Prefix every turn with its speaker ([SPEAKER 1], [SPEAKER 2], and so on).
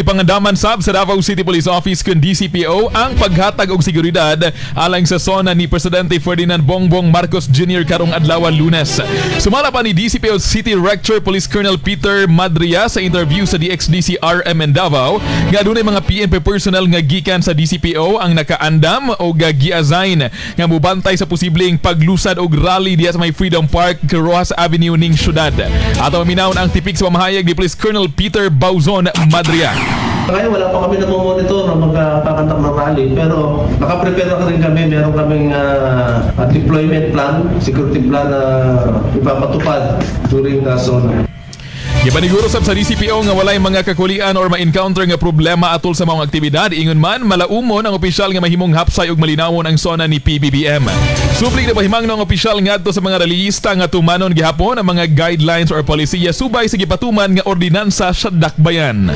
[SPEAKER 1] Pangandaman sab sa Davao City Police Office kun DCPO ang paghatag og seguridad alang sa SONA ni Presidente Ferdinand Bongbong Marcos Jr. karong adlaw, Lunes. Sumala pa ni DCPO City Director Police Colonel Peter Madria sa interview sa DXDC RM in Davao nga adunay mga PNP personnel nga gikan sa DCPO ang nakaandam o gi-assign nga mubantay sa posibleng paglusad og rally diha sa may Freedom Park, Roxas Avenue ning syudad. Ato paminawon ang tipik sa pamahayag ni Police Colonel Peter Bauzon Madria.
[SPEAKER 2] Ngayon, wala pa kami namomonitor na magkakakandak ng rally, pero nakaprepare na rin kami. Meron kaming deployment plan, security plan na ipapatupad during the SONA.
[SPEAKER 1] Gipaniguro sab sa DCPO nga walay mga kakulian or ma-encounter nga problema atol sa maong aktibidad. Ingon man, malaumon ang opisyal nga mahimong hapsay ug malinawon ang SONA ni PBBM. Suplik na pahimang ng opisyal ngadto sa mga rallyista nga tumanon gihapon ang mga guidelines or polisiya subay sa gipatuman nga ordinansa sa dakbayan.